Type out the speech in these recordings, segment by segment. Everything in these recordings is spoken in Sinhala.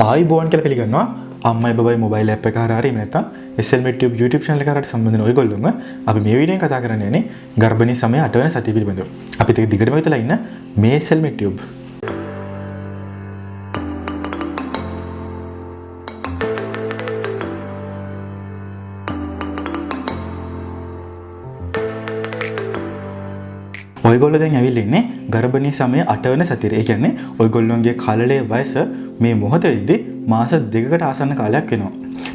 ආයිබෝවන් කියලා පිළිගන්නවා අම්මයි බබයි මොබයිල් ඇප් එක හරහා හරි එහෙම නැත්නම් SLMed Tube YouTube channel එක හරහා සම්බන්ධ වෙන ඔයගොල්ලොම අපි මේ වීඩියෝ එකෙන් කතා කරන්න යන්නේ ගර්භණී සමය 8 වෙනි සතිය පිළිබඳව. අපිත් එක්ක දිගටම විතලා ඉන්න මේ SLMed Tube. ඔයගොල්ලෝ දැන් ඇවිල්ලා ඉන්නේ ගර්භණී සමය 8 වෙනි සතියේ. ඒ කියන්නේ ඔයගොල්ලොන්ගේ කලලයේ වයස මේ මොහොත වෙද්දී මාස දෙකකට ආසන්න කාලයක් වෙනවා.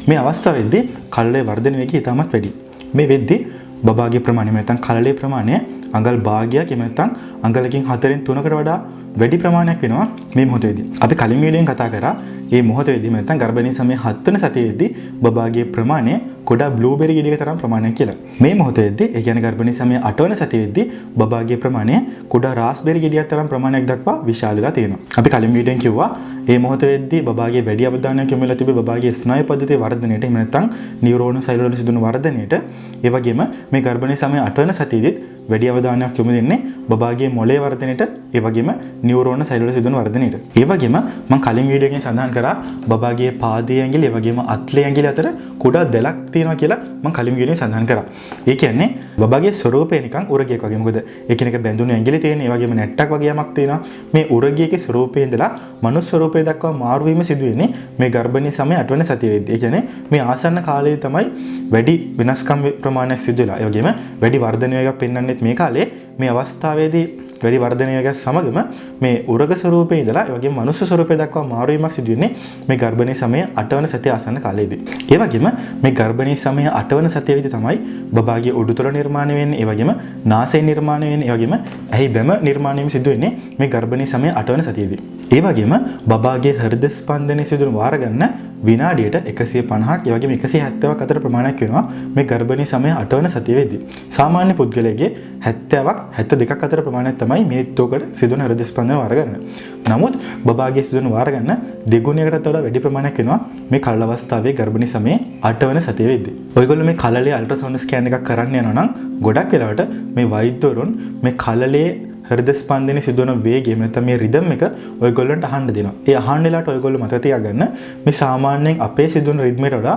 මේ අවස්ථාවේදී කලලයේ වර්ධන වේගය ඉතාමත් වැඩි. මේ වෙද්දී බබාගේ ප්‍රමාණය නැත්නම් කලලයේ ප්‍රමාණය අඟල් භාගයක් එහෙම නැත්නම් අඟලකින් 4න් 3කට වඩා වැඩි ප්‍රමාණයක් වෙනවා මේ මොහොතේදී. අපි කලින් වීඩියෝෙන් කතා කරා මේ මොහොතේදී නැත්නම් ගර්භණී සමය 7 වෙනි සතියේදී බබාගේ ප්‍රමාණය කුඩා බ්ලූබෙරි ගෙඩියක තරම් ප්‍රමාණයක් කියලා. මේ මොහොතේදී ඒ කියන්නේ ගර්භණී සමය 8 වෙනි සතියේදී බබාගේ ප්‍රමාණය කුඩා රාස්බෙරි ගෙඩියක් තරම් ප්‍රමාණයක් දක්වා විශාල වෙලා තියෙනවා. අපි කලින් වීඩියෝෙන් කිව්වා මේ මොහොතේදී බබාගේ වැඩි අවධානයක් යොමු වෙලා තිබේ බබාගේ ස්නායු පද්ධතියේ වර්ධනයට එහෙම නැත්නම් නියුරෝන සෛල වල සිදුවන වර්ධනයට. ඒ වගේම මේ ගර්භණී සමය 8 වෙනි සතියේදීත් වැඩි අවධානයක් යොමු දෙන්නේ බබාගේ මොළයේ වර්ධනයට, ඒ වගේම නියුරෝන සෛල වල සිදුවන වර්ධනයට. ඒ වගේම මම කලින් වීඩියෝ එකෙන් සඳහන් කරා බබාගේ පාදයේ ඇඟිලි ඒ වගේම අත්ලේ ඇඟිලි අතර කුඩා දැලක් තියෙනවා කියලා මම කලින් වීඩියෝ එකෙන් සඳහන් කරා. ඒ කියන්නේ බබාගේ ස්වරූපය නිකන් උරගියෙක් වගේ. මොකද එකිනෙක බැඳුණු ඇඟිලි තියෙන, ඒ වගේම නැට්ටක් වගේ යමක් තියෙනවා. මේ උරගියගේ ස්වරූපයේ ඉඳලා මනුස්ස ස්වරූපය දක්වා මාරු වීම සිදු වෙන්නේ මේ ගර්භණී සමය 8 වෙනි සතිය වෙද්දී. ඒ කියන්නේ මේ ආසන්න කාලයේ තමයි වැඩි වෙනස්කම් ප්‍රමාණයක් සිදු වෙලා. ඒ වගේම වැඩි වර්ධන වේගයක් පෙන්වන්නෙත් මේ කාලේ. මේ අවස්ථාවේදී වැඩි වර්ධන වේගයක් සමගම මේ උරග ස්වරූපයේ ඉඳලා ඒ වගේම මනුස්ස ස්වරූපය දක්වා මාරු වීමක් සිදු වෙන්නේ මේ ගර්භණී සමය 8 වන සතිය ආසන්න කාලයේදී. ඒ වගේම මේ ගර්භණී සමය 8 වන සතිය වෙද්දී තමයි බබාගේ උඩුතල නිර්මාණය වෙන්නේ, ඒ වගේම නාසය නිර්මාණය වෙන්නේ, ඒ වගේම ඇහි බැම නිර්මාණය වීම සිදු වෙන්නේ මේ ගර්භණී සමය 8 වන සතියේදී. ඒ වගේම බබාගේ හෘද ස්පන්දනය සිදුවන වාර ගන්න විනාඩියට 150ක් ඒ වගේම 170ක් අතර ප්‍රමාණයක් වෙනවා මේ ගර්භණී සමය 8 වන සතිය වෙද්දී. සාමාන්‍ය පුද්ගලයෙක්ගේ 70ක් 72ක් අතර ප්‍රමාණයක් තමයි මිනිත්තුවකට සිදුවන හෘද ස්පන්දන වාර ගන්න. නමුත් බබාගේ සිදුවන වාර ගන්න දෙගුණයකටත් වඩා වැඩි ප්‍රමාණයක් වෙනවා මේ කලල අවස්ථාවේ ගර්භණී සමයේ 8 වන සතිය වෙද්දී. ඔයගොල්ලෝ මේ කලලේ අල්ට්‍රාසවුන්ඩ් ස්කෑන් එකක් කරන්න යනවා නම් ගොඩක් වෙලාවට මේ වෛද්‍යවරුන් මේ කලලේ හෘද ස්පන්දනයේ සිදුවන වේගය නැත්නම් මේ රිද්ම් එක ඔයගොල්ලන්ට අහන්න දෙනවා. ඒ අහන්න වෙලාවට ඔයගොල්ලෝ මතක තියාගන්න මේ සාමාන්‍යයෙන් අපේ සිදුවන රිද්මයට වඩා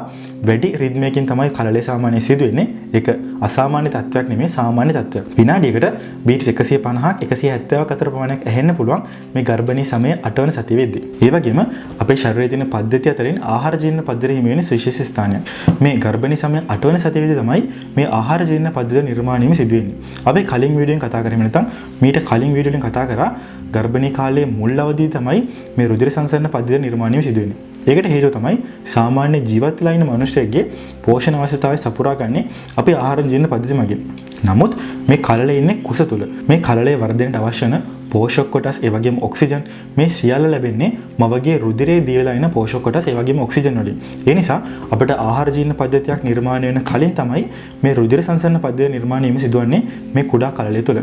වැඩි රිද්මයකින් තමයි කලලේ සාමාන්‍යයෙන් සිදු වෙන්නේ. ඒක අසාමාන්‍ය තත්ත්වයක් නෙමෙයි, සාමාන්‍ය තත්ත්වයක්. විනාඩියකට බීට්ස් 150ක් 170ක් අතර ප්‍රමාණයක් ඇහෙන්න පුළුවන් මේ ගර්භණී සමයේ 8 වන සතිය වෙද්දී. ඒ වගේම අපේ ශරීරයේ තියෙන පද්ධති අතරින් ආහාර ජීර්ණ පද්ධතිය හිමි වෙන සුවිශේෂ ස්ථානයක්. මේ ගර්භණී සමයේ 8 වන සතිය වෙද්දී තමයි මේ ආහාර ජීර්ණ පද්ධතිය නිර්මාණය වීම සිදු වෙන්නේ. අපි කලින් වීඩියෝෙන් කතා කරේ නැත්නම් මීට කලින් වීඩියෝ වලින් කතා කරා ගර්භණී කාලයේ මුල් අවදියේ තමයි මේ රුධිර සංසරණ පද්ධතිය නිර්මාණය වීම සිදු වෙන්නේ. ඒකට හේතුව තමයි සාමාන්‍ය ජීවත් වෙලා ඉන්න මනුස්සයෙක්ගේ පෝෂණ අවශ්‍යතාවය සපුරා ගන්නේ අපේ ආහාර ජීර්ණ පද්ධතිය මගින්. නමුත් මේ කලලේ ඉන්නේ කුස තුල. මේ කලලේ වර්ධනයට අවශ්‍ය වන පෝෂක කොටස් ඒ වගේම ඔක්සිජන් මේ සියල්ල ලැබෙන්නේ මවගේ රුධිරයේ දී වෙලා ඉන පෝෂක කොටස් ඒ වගේම ඔක්සිජන් වලින්. ඒ නිසා අපිට ආහාර ජීර්ණ පද්ධතියක් නිර්මාණය වෙන කලින් තමයි මේ රුධිර සංසරණ පද්ධතිය නිර්මාණය වීම සිදුවන්නේ මේ කුඩා කලලය තුල.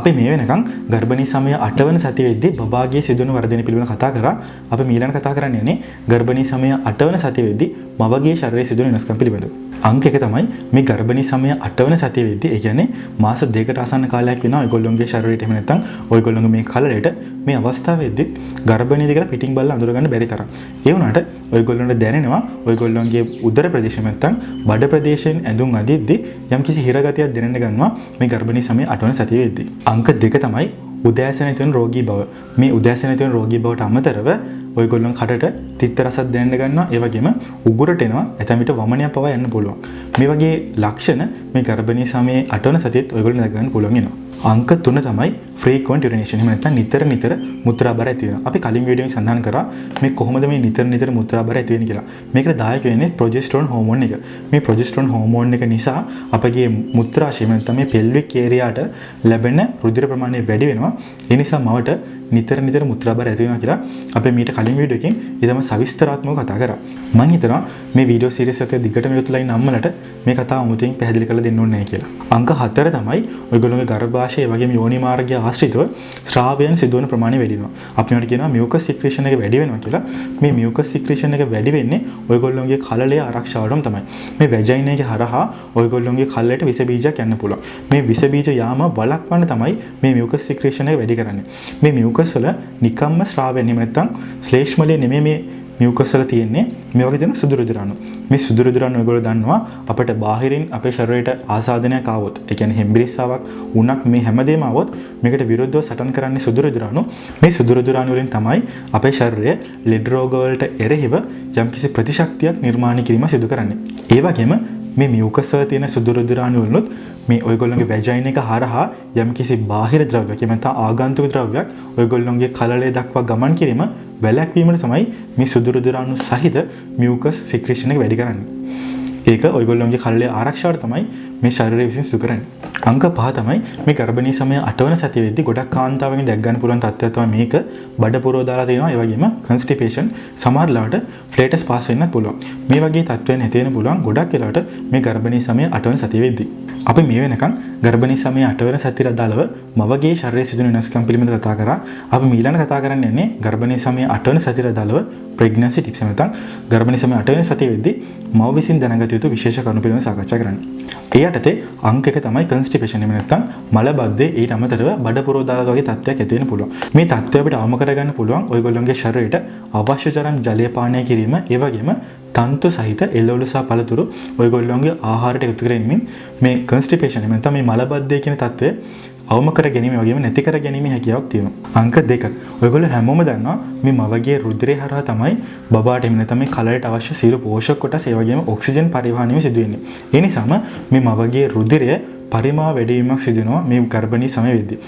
අපි මේ වෙනකන් ගර්භණී සමය 8 වන සතිය වෙද්දී බබාගේ සිදුවන වර්ධනය පිළිබඳව කතා කරා. අපි ඊළඟ කතා කරන්න යන්නේ ගර්භණී සමය 8 වන සතිය වෙද්දී මවගේ ශරීරයේ සිදුවන වෙනස්කම් පිළිබඳව. අංක 1 තමයි මේ ගර්භණී සමය 8 වන සතිය වෙද්දී, ඒ කියන්නේ මාස දෙකකට ආසන්න කාලයක් වෙනවා ඔයගොල්ලොන්ගේ ශරීරයට එහෙම නැත්නම් ඔයගොල්ලොන්ගේ මේ කලලයට මේ අවස්ථාවේදී ගර්භණීද කියලා පිටින් බලලා අඳුර ගන්න බැරි තරම්. ඒ වුණාට ඔයගොල්ලොන්ට දැනෙනවා ඔයගොල්ලොන්ගේ උදර ප්‍රදේශය නැත්නම් බඩ ප්‍රදේශයෙන් ඇඳුම් අදිද්දී යම්කිසි හිරගතියක් දැනෙන්න ගන්නවා මේ ගර්භණී සමය 8 වන සතිය වෙද්දී. අංක 2 තමයි උදෑසන තියෙන රෝගී බව. මේ උදෑසන තියෙන රෝගී බවට අමතරව ඔයගොල්ලොන් කටට තිත්ත රසක් දැනෙන්න ගන්නවා, ඒ වගේම උගුරට එනවා, ඇතැම් විට වමනයක් පවා යන්න පුළුවන්. මේ වගේ ලක්ෂණ මේ ගර්භණී සමයේ 8 වන සතියේත් ඔයගොල්ලෝ දැක ගන්න පුළුවන් වෙනවා. අංක 3 තමයි ෆ්‍රීක්වන්ට් යුරිනේෂන්. එහෙම නැත්නම් නිතර නිතර මුත්‍රා බර ඇති වෙනවා. අපි කලින් වීඩියෝ එකෙන් සඳහන් කරා මේ කොහොමද මේ නිතර නිතර මුත්‍රා බර ඇති වෙන්නේ කියලා. මේකට දායක වෙන්නේ ප්‍රොජෙස්ටරෝන් හෝමෝන් එක. මේ ප්‍රොජෙස්ටරෝන් හෝමෝන් එක නිසා අපගේ මුත්‍රාශය නැත්නම් මේ පෙල්වික් ඒරියාට ලැබෙන රුධිර ප්‍රමාණය වැඩි වෙනවා. ඒ නිසා මවට නිතර නිතර මුත්‍රා බර ඇති වෙනවා කියලා අපි මීට කලින් වීඩියෝ එකෙන් ඊටම සවිස්තරාත්මකව කතා කරා. මං හිතනවා මේ වීඩියෝ සීරීස් එකේ දිගටම එකතු වෙලා ඉන්න අම්මලට මේ කතාව අමුතුවෙන් පැහැදිලි කරලා දෙන්න ඕනේ නැහැ කියලා. අංක 4 තමයි ඔයගොල්ලෝගේ ගර්භාෂය ඒ වගේම යෝනි මාර්ගය ආශ්‍රිතව ශ්‍රාවයන් සිදුවන ප්‍රමාණය වැඩි වෙනවා. අපි ඒකට කියනවා මියුකස් සික්‍රීෂන් එක වැඩි වෙනවා කියලා. මේ මියුකස් සික්‍රීෂන් එක වැඩි වෙන්නේ ඔයගොල්ලෝගේ කලලයේ ආරක්ෂාවටම තමයි. මේ වැජයිනා එක හරහා ඔයගොල්ලෝගේ කලලයට විස බීජයක් යන්න පුළුවන්. මේ විස බීජ යාම වළක්වන්න තමයි මේ මියුකස් සික්‍රීෂන් එක වැඩි කරන්නේ. මේ මියුකස් වල නිකම්ම ශ්‍රාවයන් එහෙම නැත්නම් ශ්ලේෂ්මලය නෙමෙයි මේ මියුකස් වල තියෙන්නේ. මේ වගේ තියෙන සුදු රුධිරාණු. මේ සුදු රුධිරාණු ඔයගොල්ලෝ දන්නවා අපිට බාහිරින් අපේ ශරීරයට ආසාදනයක් ආවොත්, ඒ කියන්නේ හෙම්බිරිස්සාවක් උණක් මේ හැමදේම ආවොත් මේකට විරුද්ධව සටන් කරන්නේ සුදු රුධිරාණු. මේ සුදු රුධිරාණු වලින් තමයි අපේ ශරීරය ලෙඩ රෝග වලට එරෙහිව යම්කිසි ප්‍රතිශක්තියක් නිර්මාණය කිරීම සිදු කරන්නේ. ඒ වගේම මේ මියුකස් වල තියෙන සුදු රුධිරාණු වලුත් මේ ඔයගොල්ලෝගේ වැජයින් එක හරහා යම්කිසි බාහිර ද්‍රව්‍යයක් එහෙම නැත්නම් ආගන්තුක ද්‍රව්‍යයක් ඔයගොල්ලෝගේ කලලය දක්වා ගමන් කිරීම වැළැක්වීමට තමයි මේ සුදු රුධිරාණු සහිත මියුකස් සික්‍රීෂන් එක වැඩි කරන්නේ. ඒක ඔයගොල්ලෝගේ කලලයේ ආරක්ෂාවට තමයි මේ ශරීරය විසින් සිදු කරන්නේ. අංක 5 තමයි මේ ගර්භණී සමය 8 වන සතිය වෙද්දී ගොඩක් කාන්තාවන්ගෙන් දැක් ගන්න පුළුවන් තත්ත්වයක් තමයි මේක. බඩ පුරව දාලා තියෙනවා. ඒ වගේම කන්ස්ටිපේෂන් සමහර ලාවට ෆ්ලේටස් පාස් වෙන්නත් පුළුවන්. මේ වගේ තත්ත්වයන් ඇති වෙන්න පුළුවන් ගොඩක් වෙලාවට මේ ගර්භණී සමය 8 වන සතිය වෙද්දී. අපි මේ වෙනකන් ගර්භණී සමය 8 වන සතියට අදාළව මවගේ ශරීරයේ සිදුවන වෙනස්කම් පිළිබඳව කතා කරා. අපි ඊළඟ කතා කරන්න යන්නේ ගර්භණී සමය 8 වන සතියට අදාළව ප්‍රෙග්නන්සි ටිප්ස් නැත්නම් ගර්භණී සමය 8 වෙනි සතිය වෙද්දී මව විසින් දැනගත යුතු විශේෂ කරුණු පිළිබඳව සාකච්ඡා කරන්න. ඒ යටතේ අංක 1 තමයි කන්ස්ටිපේෂන් එහෙම නැත්නම් මලබද්ධේ ඊට අමතරව බඩ පුරව දාලා වගේ තත්ත්වයක් ඇති වෙන්න පුළුවන්. මේ තත්ත්වය අපිට අවම කරගන්න පුළුවන් ඔයගොල්ලන්ගේ ශරීරයට අවශ්‍ය තරම් ජලය පානය කිරීම, ඒ වගේම තන්තු සහිත එළවලු සහ පළතුරු ඔයගොල්ලන්ගේ ආහාරයට එකතු කරගැනීමෙන් මේ කන්ස්ටිපේෂන් එහෙම නැත්නම් මේ මලබද්ධය කියන තත්ත්වය අවම කර ගැනීම වගේම නැති කර ගැනීමේ හැකියාවක් තියෙනවා. අංක 2 ඔයගොල්ලෝ හැමෝම දන්නවා මේ මවගේ රුධිරය හරහා තමයි බබාට එහෙම නැත්නම් මේ කලලයට අවශ්‍ය සියලු පෝෂක කොටස් ඒ වගේම ඔක්සිජන් පරිවහනය සිදු වෙන්නේ. ඒ නිසාම මේ මවගේ රුධිරය පරිමාව වැඩි වීමක් සිදු වෙනවා මේ ගර්භණී සමය වෙද්දී.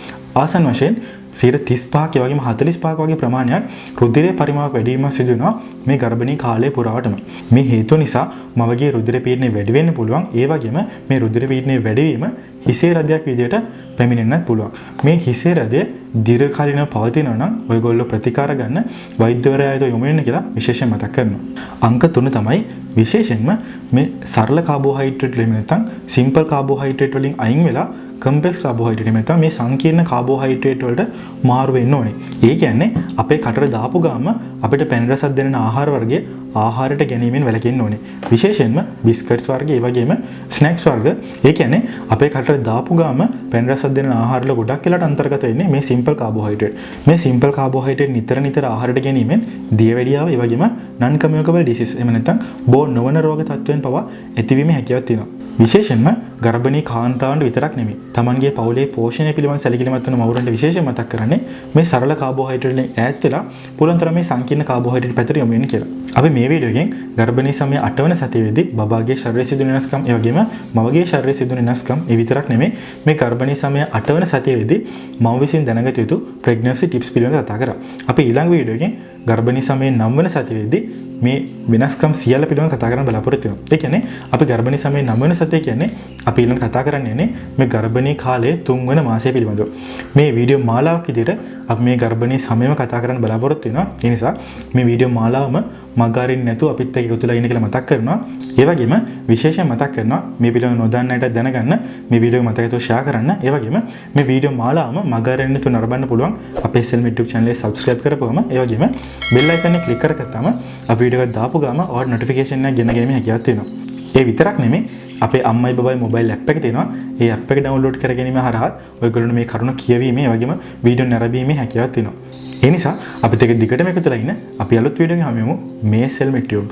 ආසන්න වශයෙන් 35ක් ඒ වගේම 45ක් වගේ ප්‍රමාණයක් රුධිරයේ පරිමාවක් වැඩි වීමක් සිදු වෙනවා මේ ගර්භණී කාලය පුරාවටම. මේ හේතුව නිසා මවගේ රුධිර පීඩනය වැඩි වෙන්න පුළුවන්. ඒ වගේම මේ රුධිර පීඩනය වැඩි වීම හිසේ රදයක් විදියට පැමිණෙන්නත් පුළුවන්. මේ හිසේ රදය දීර්ඝකාලීනව පවතිනවා නම් ඔයගොල්ලෝ ප්‍රතිකාර ගන්න වෛද්‍යවරයා වෙත යොමු වෙන්න කියලා විශේෂයෙන් මතක් කරනවා. අංක 3 තමයි විශේෂයෙන්ම මේ සරල කාබෝහයිඩ්‍රේට් වලින් නැත්නම් සිම්පල් කාබෝහයිඩ්‍රේට් වලින් අයින් වෙලා කම්ප්ලෙක්ස් කාබෝහයිඩ්‍රේට් එහෙම නැත්නම් මේ සංකීර්ණ කාබෝහයිඩ්‍රේට් වලට මාරු වෙන්න ඕනේ. ඒ කියන්නේ අපේ කටට දාපු ගාම අපිට පැණි රසක් දැනෙන ආහාර වර්ගය ආහාරයට ගැනීමෙන් වැළකෙන්න ඕනේ. විශේෂයෙන්ම බිස්කට්ස් වර්ග, ඒ වගේම ස්නැක්ස් වර්ග. ඒ කියන්නේ අපේ කටට දාපු ගාම පැණි රසක් දැනෙන ආහාර වල ගොඩක් වෙලාට අන්තර්ගත වෙන්නේ මේ සිම්පල් කාබෝහයිඩ්‍රේට්. මේ සිම්පල් කාබෝහයිඩ්‍රේට් නිතර නිතර ආහාරයට ගැනීමෙන් දියවැඩියාව, ඒ වගේම නන් කමියුනිකබල් ඩිසීස් එහෙම නැත්නම් බෝ නොවන රෝග තත්ත්වයන් පවා ඇතිවීමේ හැකියාවක් තියෙනවා. විශේෂයෙන්ම ගර්භණී කාන්තාවන්ට විතරක් නෙමෙයි, තමන්ගේ පවුලේ පෝෂණය පිළිබඳ සැලකිලිමත් වන මවුරන්ට විශේෂයෙන් මතක් කරන්නේ මේ සරල කාබෝහයිඩ්‍රේට් වලින් ඈත් වෙලා පුළුවන් තරම් මේ සංකීර්ණ කාබෝහයිඩ්‍රේට් පැත්තට යොමු වෙන්න කියලා. අපි මේ වීඩියෝ එකෙන් ගර්භණී සමය 8 වන සතියේදී බබාගේ ශරීරයේ සිදුවන වෙනස්කම්, ඒ වගේම මවගේ ශරීරයේ සිදුවන වෙනස්කම්, ඒ විතරක් නෙමෙයි මේ ගර්භණී සමය 8 වන සතියේදී මව විසින් දැනගත යුතු ප්‍රෙග්නන්සි ටිප්ස් පිළිබඳව කතා කරා. අපි ඊළඟ වීඩියෝ එකෙන් ගර්භණී සමයේ 9 වන සතියේදී මේ වෙනස්කම් සියල්ල පිළිබඳව කතා කරන්න බලාපොරොත්තු වෙනවා. ඒ කියන්නේ අපි ගර්භණී සමයේ 9 වන සතිය කියන්නේ අපි ඊළඟ කතා කරන්න යන්නේ මේ ගර්භණී කාලයේ 3 වන මාසය පිළිබඳව. මේ වීඩියෝ මාලාවක් විදිහට අපි මේ ගර්භණී සමයම කතා කරන්න බලාපොරොත්තු වෙනවා. ඒ නිසා මේ වීඩියෝ මාලාවම මග අරින්න නැතුව අපිත් එක්ක එකතු වෙලා ඉන්න කියලා මතක් කරනවා. ඒ වගේම විශේෂයෙන් මතක් කරනවා මේ පිළිබඳව නොදන්න අයට දැනගන්න මේ වීඩියෝ මතක ඇතුව ෂෙයා කරන්න. ඒ වගේම මේ වීඩියෝ මාලාවම මග අරින්න නැතුව නරඹන්න පුළුවන් අපේ SLM YouTube channel එක subscribe කරපුවම, ඒ වගේම bell icon එක click කරගත්තාම අපි වීඩියෝ එකක් දාපු ගාම ඔයාලට notification එකක් ගෙන ගැනීමේ හැකියාවක් තියෙනවා. ඒ විතරක් නෙමෙයි අපේ අම්මයි බබයි මොබයිල් ඇප් එක තියෙනවා. ඒ ඇප් එක ඩවුන්ලෝඩ් කර ගැනීම හරහා ඔයගොල්ලන්ට මේ කරුණ කියවීමේ, ඒ වගේම වීඩියෝ නැරඹීමේ හැකියාවක් තියෙනවා. ඒ නිසා අපිත් එක්ක දිගටම එකතු වෙලා ඉන්න. අපි අලුත් වීඩියෝ එකකින් හමු වෙමු. මේ SLM YouTube.